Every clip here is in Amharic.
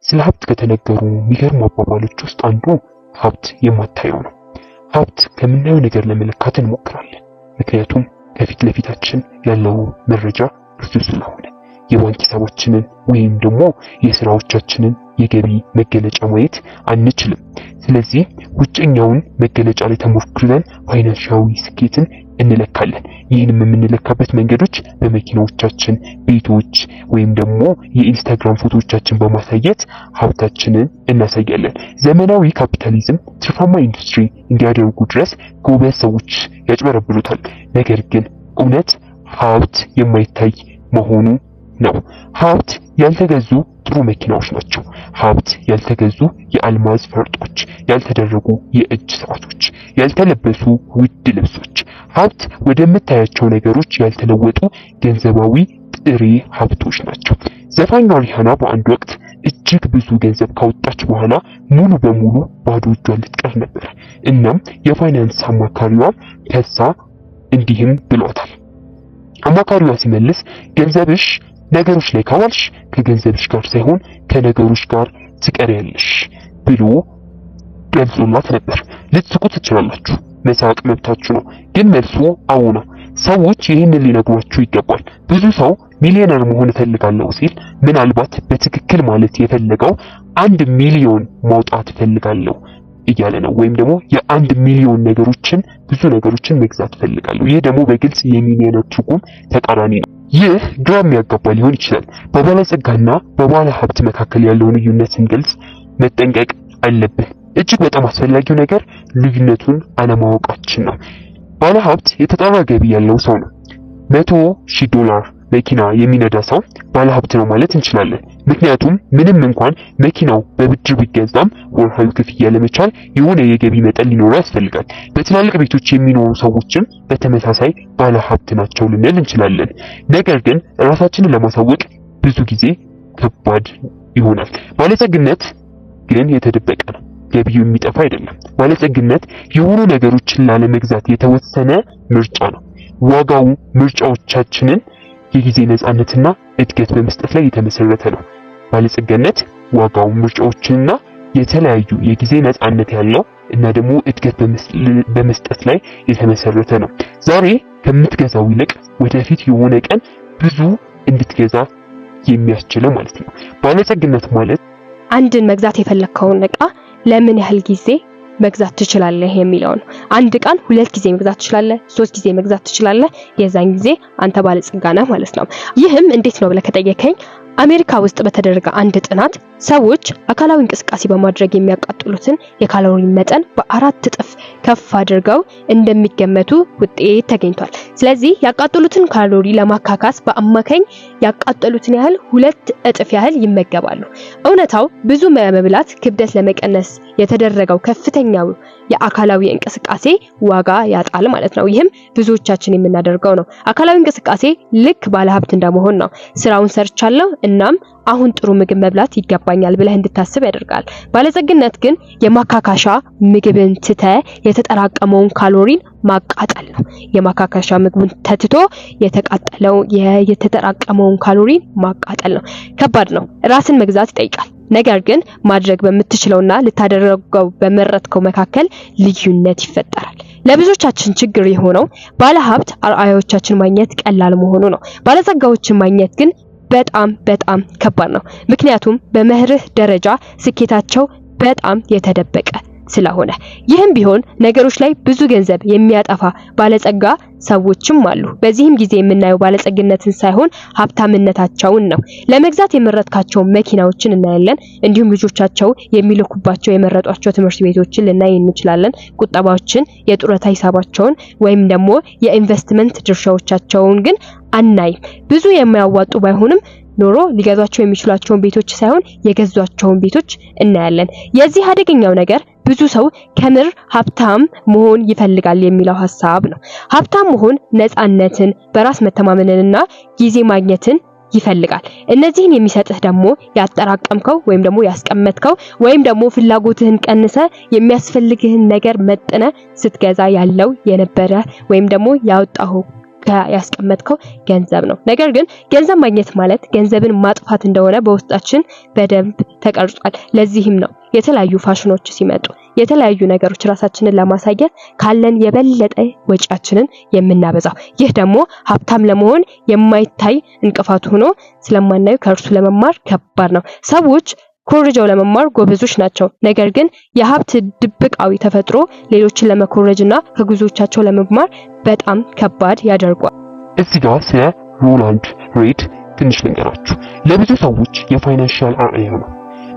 ስለ ሀብት ከተነገሩ የሚገርሙ አባባሎች ውስጥ አንዱ ሀብት የማታየው ነው። ሀብት ከምናየው ነገር ለመለካት እንሞክራለን። ምክንያቱም ከፊት ለፊታችን ያለው መረጃ ብዙ ስለሆነ የባንክ ሂሳባችንን ወይም ደግሞ የስራዎቻችንን የገቢ መገለጫ ማየት አንችልም። ስለዚህ ውጨኛውን መገለጫ ላይ ተሞክረን ፋይናንሻዊ ስኬትን እንለካለን። ይህንም የምንለካበት መንገዶች በመኪናዎቻችን፣ ቤቶች ወይም ደግሞ የኢንስታግራም ፎቶዎቻችን በማሳየት ሀብታችንን እናሳያለን። ዘመናዊ ካፒታሊዝም ትርፋማ ኢንዱስትሪ እንዲያደርጉ ድረስ ጎበዝ ሰዎች ያጭበረብሩታል። ነገር ግን እውነት ሀብት የማይታይ መሆኑ ነው። ሀብት ያልተገዙ ጥሩ መኪናዎች ናቸው። ሀብት ያልተገዙ የአልማዝ ፈርጦች፣ ያልተደረጉ የእጅ ሰዓቶች፣ ያልተለበሱ ውድ ልብሶች፣ ሀብት ወደምታያቸው ነገሮች ያልተለወጡ ገንዘባዊ ጥሬ ሀብቶች ናቸው። ዘፋኟ ሪሃና በአንድ ወቅት እጅግ ብዙ ገንዘብ ካወጣች በኋላ ሙሉ በሙሉ ባዶ እጇን ልትቀር ነበር። እናም የፋይናንስ አማካሪዋ ከሳ እንዲህም ብሏታል። አማካሪዋ ሲመልስ ገንዘብሽ ነገሮች ላይ ካዋልሽ ከገንዘብሽ ጋር ሳይሆን ከነገሮች ጋር ትቀሪያለሽ ብሎ ገልጾላት ነበር። ልትስቁ ትችላላችሁ፣ መሳቅ መብታችሁ ነው። ግን መልሱ አዎ ነው። ሰዎች ይህንን ሊነግሯችሁ ይገባል። ብዙ ሰው ሚሊዮነር መሆን እፈልጋለሁ ሲል ምናልባት በትክክል ማለት የፈለገው 1 ሚሊዮን ማውጣት እፈልጋለሁ እያለ ነው። ወይም ደግሞ የ1 ሚሊዮን ነገሮችን፣ ብዙ ነገሮችን መግዛት እፈልጋለሁ። ይህ ደግሞ በግልጽ የሚሊዮነር ትርጉም ተቃራኒ ነው። ይህ ግራ የሚያጋባ ሊሆን ይችላል። በባለጸጋና በባለ ሀብት መካከል ያለውን ልዩነት ስንገልጽ መጠንቀቅ አለብን። እጅግ በጣም አስፈላጊው ነገር ልዩነቱን አለማወቃችን ነው። ባለ ሀብት የተጣራ ገቢ ያለው ሰው ነው። $100,000 መኪና የሚነዳ ሰው ባለ ሀብት ነው ማለት እንችላለን። ምክንያቱም ምንም እንኳን መኪናው በብድር ቢገዛም ወርሃዊ ክፍያ ለመቻል የሆነ የገቢ መጠን ሊኖረው ያስፈልጋል። በትላልቅ ቤቶች የሚኖሩ ሰዎችም በተመሳሳይ ባለ ሀብት ናቸው ልንል እንችላለን። ነገር ግን ራሳችንን ለማሳወቅ ብዙ ጊዜ ከባድ ይሆናል። ባለጸግነት ግን የተደበቀ ነው። ገቢው የሚጠፋ አይደለም። ባለጸግነት የሆኑ ነገሮችን ላለመግዛት የተወሰነ ምርጫ ነው። ዋጋው ምርጫዎቻችንን የጊዜ ነፃነትና እድገት በመስጠት ላይ የተመሰረተ ነው። ባለጸጋነት ዋጋው ምርጫዎችንና የተለያዩ የጊዜ ነፃነት ያለው እና ደግሞ እድገት በመስጠት ላይ የተመሰረተ ነው። ዛሬ ከምትገዛው ይልቅ ወደፊት የሆነ ቀን ብዙ እንድትገዛ የሚያስችለው ማለት ነው። ባለጸግነት ማለት አንድን መግዛት የፈለግከውን እቃ ለምን ያህል ጊዜ መግዛት ትችላለህ የሚለው ነው። አንድ እቃን ሁለት ጊዜ መግዛት ትችላለህ፣ ሶስት ጊዜ መግዛት ትችላለህ። የዛን ጊዜ አንተ ባለጸጋ ነህ ማለት ነው። ይህም እንዴት ነው ብለህ ከጠየከኝ፣ አሜሪካ ውስጥ በተደረገ አንድ ጥናት ሰዎች አካላዊ እንቅስቃሴ በማድረግ የሚያቃጥሉትን የካሎሪ መጠን በ4 እጥፍ ከፍ አድርገው እንደሚገመቱ ውጤት ተገኝቷል። ስለዚህ ያቃጠሉትን ካሎሪ ለማካካስ በአማካኝ ያቃጠሉትን ያህል 2 እጥፍ ያህል ይመገባሉ። እውነታው ብዙ መብላት ክብደት ለመቀነስ የተደረገው ከፍተኛው የአካላዊ እንቅስቃሴ ዋጋ ያጣል ማለት ነው። ይህም ብዙዎቻችን የምናደርገው ነው። አካላዊ እንቅስቃሴ ልክ ባለሀብት እንደመሆን ነው። ስራውን ሰርቻለሁ፣ እናም አሁን ጥሩ ምግብ መብላት ይገባኛል ብለህ እንድታስብ ያደርጋል። ባለጸግነት ግን የማካካሻ ምግብን ትተህ የተጠራቀመውን ካሎሪን ማቃጠል ነው። የማካካሻ ምግቡን ተትቶ የተቃጠለው የተጠራቀመውን ካሎሪን ማቃጠል ነው። ከባድ ነው። ራስን መግዛት ይጠይቃል። ነገር ግን ማድረግ በምትችለውና ልታደርገው በመረጥከው መካከል ልዩነት ይፈጠራል። ለብዙዎቻችን ችግር የሆነው ባለሀብት አርአያዎቻችን ማግኘት ቀላል መሆኑ ነው። ባለጸጋዎችን ማግኘት ግን በጣም በጣም ከባድ ነው። ምክንያቱም በመርህ ደረጃ ስኬታቸው በጣም የተደበቀ ስለሆነ። ይህም ቢሆን ነገሮች ላይ ብዙ ገንዘብ የሚያጠፋ ባለጸጋ ሰዎችም አሉ። በዚህም ጊዜ የምናየው ባለጸግነትን ሳይሆን ሀብታምነታቸውን ነው። ለመግዛት የመረጥካቸው መኪናዎችን እናያለን። እንዲሁም ልጆቻቸው የሚልኩባቸው የመረጧቸው ትምህርት ቤቶችን ልናይ እንችላለን። ቁጠባዎችን፣ የጡረታ ሂሳባቸውን ወይም ደግሞ የኢንቨስትመንት ድርሻዎቻቸውን ግን አናይም። ብዙ የማያዋጡ ባይሆንም ኖሮ ሊገዟቸው የሚችሏቸውን ቤቶች ሳይሆን የገዟቸውን ቤቶች እናያለን። የዚህ አደገኛው ነገር ብዙ ሰው ከምር ሀብታም መሆን ይፈልጋል የሚለው ሀሳብ ነው። ሀብታም መሆን ነፃነትን፣ በራስ መተማመንንና ጊዜ ማግኘትን ይፈልጋል። እነዚህን የሚሰጥህ ደግሞ ያጠራቀምከው ወይም ደግሞ ያስቀመጥከው ወይም ደግሞ ፍላጎትህን ቀንሰ የሚያስፈልግህን ነገር መጥነ ስትገዛ ያለው የነበረ ወይም ደግሞ ያወጣኸው ያስቀመጥከው ገንዘብ ነው። ነገር ግን ገንዘብ ማግኘት ማለት ገንዘብን ማጥፋት እንደሆነ በውስጣችን በደንብ ተቀርጿል። ለዚህም ነው የተለያዩ ፋሽኖች ሲመጡ፣ የተለያዩ ነገሮች ራሳችንን ለማሳየት ካለን የበለጠ ወጪያችንን የምናበዛው። ይህ ደግሞ ሀብታም ለመሆን የማይታይ እንቅፋት ሆኖ ስለማናየው ከእርሱ ለመማር ከባድ ነው። ሰዎች ኮርጀው ለመማር ጎበዞች ናቸው። ነገር ግን የሀብት ድብቃዊ ተፈጥሮ ሌሎችን ለመኮረጅና ከጉዞቻቸው ለመማር በጣም ከባድ ያደርገዋል። እዚህ ጋር ስለ ሮላንድ ሬድ ትንሽ ልንገራችሁ። ለብዙ ሰዎች የ financial አርአያ ነው።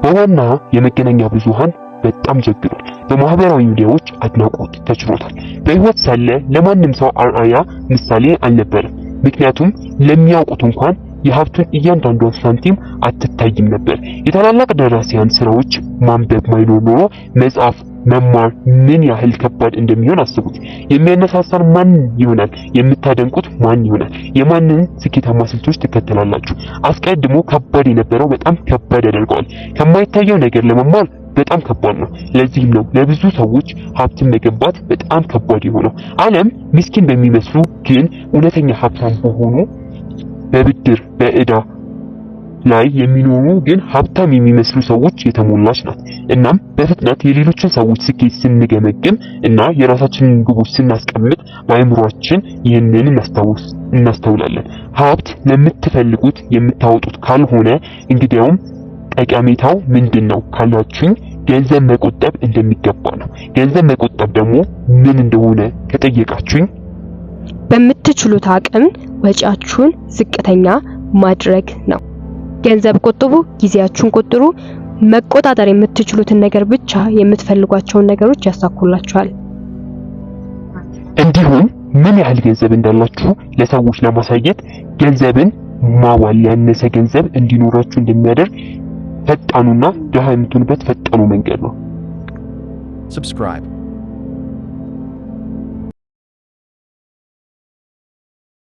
በዋና የመገናኛ ብዙሃን በጣም ጀግኗል። በማህበራዊ ሚዲያዎች አድናቆት ተችሮታል። በህይወት ሳለ ለማንም ሰው አርአያ ምሳሌ አልነበረም። ምክንያቱም ለሚያውቁት እንኳን የሀብቱን እያንዳንዷን ሳንቲም አትታይም ነበር። የታላላቅ ደራሲያን ስራዎች ማንበብ ማይኖር ኖሮ መጻፍ መማር ምን ያህል ከባድ እንደሚሆን አስቡት። የሚያነሳሳን ማን ይሆናል? የምታደንቁት ማን ይሆናል? የማንን ስኬታማ ስልቶች ትከተላላችሁ? አስቀድሞ ከባድ የነበረው በጣም ከባድ ያደርገዋል። ከማይታየው ነገር ለመማር በጣም ከባድ ነው። ለዚህም ነው ለብዙ ሰዎች ሀብትን መገንባት በጣም ከባድ የሆነው። ዓለም ምስኪን በሚመስሉ ግን እውነተኛ ሀብታም በሆኑ፣ በብድር በዕዳ ላይ የሚኖሩ ግን ሀብታም የሚመስሉ ሰዎች የተሞላች ናት። እናም በፍጥነት የሌሎችን ሰዎች ስኬት ስንገመግም እና የራሳችንን ግቦች ስናስቀምጥ በአእምሯችን ይህንን እናስተውላለን። ሀብት ለምትፈልጉት የምታወጡት ካልሆነ እንግዲያውም ጠቀሜታው ምንድን ነው ካላችሁኝ፣ ገንዘብ መቆጠብ እንደሚገባ ነው። ገንዘብ መቆጠብ ደግሞ ምን እንደሆነ ከጠየቃችሁኝ፣ በምትችሉት አቅም ወጪያችሁን ዝቅተኛ ማድረግ ነው። ገንዘብ ቆጥቡ፣ ጊዜያችሁን ቆጥሩ። መቆጣጠር የምትችሉትን ነገር ብቻ የምትፈልጓቸውን ነገሮች ያሳኩላችኋል። እንዲሁም ምን ያህል ገንዘብ እንዳላችሁ ለሰዎች ለማሳየት ገንዘብን ማዋል ያነሰ ገንዘብ እንዲኖራችሁ እንደሚያደርግ ፈጣኑና ድሃ የምትሆኑበት ፈጣኑ መንገድ ነው። Subscribe.